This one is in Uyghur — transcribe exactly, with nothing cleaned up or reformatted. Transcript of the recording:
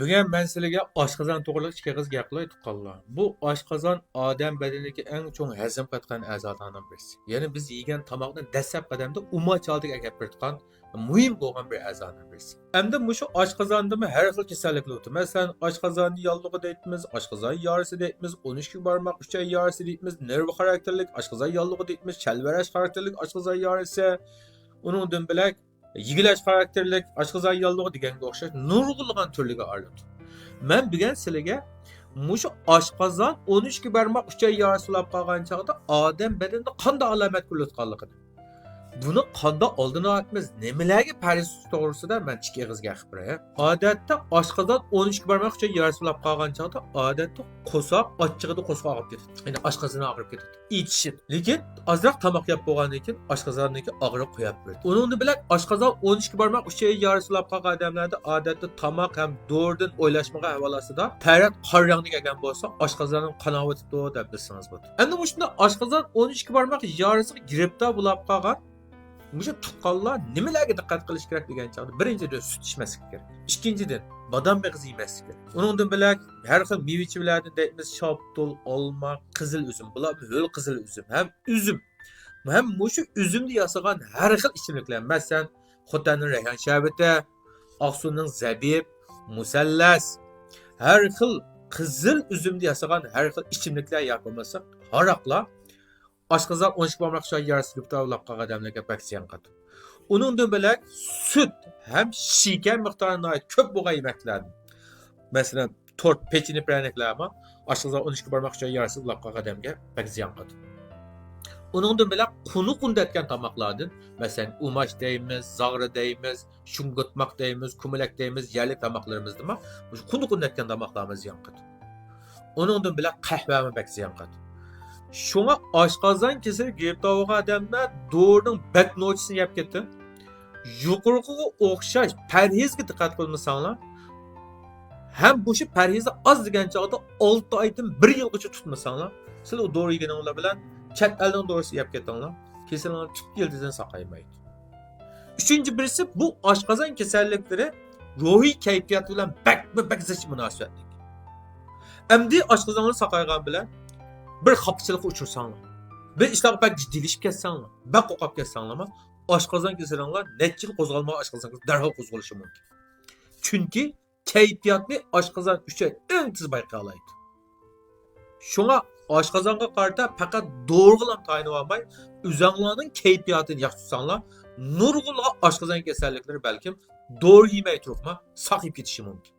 بۈگۈن مەن سىلىگە ئاشقازان توغرىلىق ئىككى ئېغىز گەپ قىلاي، تۇغقانلار. بۇ ئاشقازان ئادەم بەدىنىدىكى ئەڭ چوڭ ھەزىم قىلىدىغان ئەزالارنىڭ بىرسى. يەنى بىز يېگەن تاماقنى دەسلەپ قەدەمدە ئۇماچ ھالىتىگە ئەكەپ بېرىدىغان مۇھىم بولغان بىر ئەزانىڭ بىرسى. ئەمدى مۇشۇ ئاشقازاندىمۇ ھەر خىل كېسەللىكلەر ئولتۇرىدۇ. مەسىلەن، ئاشقازان ياللۇغى دەيمىز، ئاشقازان يارىسى دەيمىز، ئون ئىككى بارماق ئۈچەي يارىسى دەيمىز، نېرۋا خاراكتېرلىك ئاشقازان ياللۇغى دەيمىز، چەلۋەرەش خاراكتېرلىك ئاشقازان يارىسى، ئۇنىڭدىن بۆلەك يېگىلەش خاراكتېرلىك ئاشقازان ياللۇغى دېگەنگە ئوخشاش نۇرغۇنلىغان تۈرلىرىگە ئايرىلىدۇ. مەن بۈگۈن سىلىگە مۇشۇ ئاشقازان ئون ئىككى بارماق ئۈچەي يارىسى بولاپ قالغان چاغدا ئادەم بەدىنىدە قانداق ئالامەت كۆرۈلۈۋاتقانلىقىنى، بۇنى قانداق ئالدىنى ئالىمىز، نېمىلەرگە پەرھىز تۇتۇش توغرىسىدا مەن ئىككى ئېغىز گەپ قىلىپ بېرەي. ئادەتتە ئاشقازان ئون ئىككى بارماق ئۈچەي يارىسى بولاپ قالغان چاغدا ئادەتتە قورساق ئاچچىقىدا قورساق ئاغرىپ كېتىدۇ. يەنى ئاشقازىنى ئاغرىپ كېتىدۇ. ئېچىشىدۇ. لېكىن ئازراق تاماق يەپ بولغاندىن كېيىن ئاشقازاندىكى ئاغرىق قويۇپ بېرىدۇ. ئۇنىڭدىن بۆلەك ئاشقازان ئون ئىككى بارماق ئۈچەي يارىسى بولاپ قالغان ئادەملەردە ئادەتتە تاماق ھەم دورىدىن ئويلاشمىغان ئەھۋال ئاستىدا تەرەت قارا رەڭدە كەلگەن بولسا ئاشقازاننىڭ قاناۋېتىپتۇ دەپ بىلسىڭىز بولىدۇ. ئەمدى مۇشۇنداق ئاشقازان ئون ئىككى بارماق يارىسىغا گىرىپتار بولاپ قالغان مۇشۇ تۇغقانلار نېمىلەرگە دىققەت قىلىش كېرەك دېگەن چاغدا، بىرىنچىدىن، سۈت ئىچمەسلىك كېرەك. ئىككىنچىدىن، بادام مېغىزى يېمەسلىك كېرەك. ئۇنىڭدىن بۆلەك ھەر خىل مېۋە-چېۋىلەردىن دەيمىز، شاپتۇل، ئالما، قىزىل ئۈزۈم، بۇلار ھۆل قىزىل ئۈزۈم ھەم ئۈزۈم، ھەم مۇشۇ ئۈزۈمدە ياسىغان ھەر خىل ئىچىملىكلەر، مەسىلەن، خوتەننىڭ رەيھان شەربىتى، ئاقسۇنىڭ زەبىب، مۇسەللەس، ھەر خىل قىزىل ئۈزۈمدە ياسىغان ھەر خىل ئىچىملىكلەر ياكى بولمىسا ھاراقلار ئاشقازان ئون ئىككى بارماق ئۈچەي يارىسىغا گىرىپتار بولاپ قالغان ئادەملەرگە بەك زىيان قىلىدۇ. ئۇنىڭدىن بۆلەك سۈت ھەم شېكەر مىقدارى ناھايىتى كۆپ بولغان يېمەكلەردىن، مەسىلەن، تورت، پېچىنى، پىرەنىكلەرمۇ ئاشقازان ئون ئىككى بارماق ئۈچەي يارىسىغا گىرىپتار بولاپ قالغان ئادەمگە بەك زىيان قىلىدۇ. ئۇنىڭدىن بۆلەك قۇنى قۇندەتكەن تاماقلاردىن، مەسىلەن، ئۇماچ دەيمىز، زاغرا دەيمىز، شۇڭگۇتماق دەيمىز، كۆمەلەك دەيمىز، يەرلىك تاماقلىرىمىزدىمۇ مۇشۇ قۇنى قۇندەتكەن تاماقلارمۇ زىيان قىلىدۇ. ئۇنىڭدىن بۆلەك قەھۋەمۇ بەك زىيان قىلىدۇ. شۇڭا ئاشقازان كېسىلىگە گىرىپتار بولغان ئادەملەر دورىنىڭ بەك نوچىسىنى يەپ كېتىڭ. يۇقىرىقىغا ئوخشاش پەرھىزگە دىققەت قىلمىساڭلار، ھەم مۇشۇ پەرھىزنى ئاز دېگەن چاغدا ئالتە ئايدىن بىر يىلغىچە تۇتمىساڭلار، سىلەر ئۇ دورا يېگىنىڭلار بىلەن چەت ئەلنىڭ دورىسىنى يەپ كېتىڭلار، كېسىلىڭلار تۈپ يىلتىزىدىن ساقايمايدۇ. ئۈچىنچى بىرسى، بۇ ئاشقازان كېسەللىكلىرى روھىي كەيپىيات بىلەن بەكمۇ بەك زىچ مۇناسىۋەتلىك. ئەمدى ئاشقازىنىڭلار ساقايغان بىلەن بىر خاپىچىلىققا ئۇچرىساڭلار، بىر ئىشلارغا بەك جىددىيلىشىپ كەتسەڭلار، بەك قورقۇپ كەتسەڭلارمۇ، ئاشقازان كېسىلىڭلار نەچچە يىل قوزغالمىغان ئاشقازان كېسىلى دەرھال قوزغىلىشى مۇمكىن. چۈنكى كەيپىياتنى ئاشقازان ئۈچەي ئەڭ تېز بايقىيالايدۇ. شۇڭا ئاشقازانغا قارىتا پەقەت دورىغىلا تايىنىۋالماي، ئۆزەڭلارنىڭ كەيپىياتىنى ياخشى تۇتساڭلار، نۇرغۇنلىغان ئاشقازان كېسەللىكلىرى بەلكىم دورا يېمەي تۇرۇپمۇ ساقىيىپ كېتىشى مۇمكىن.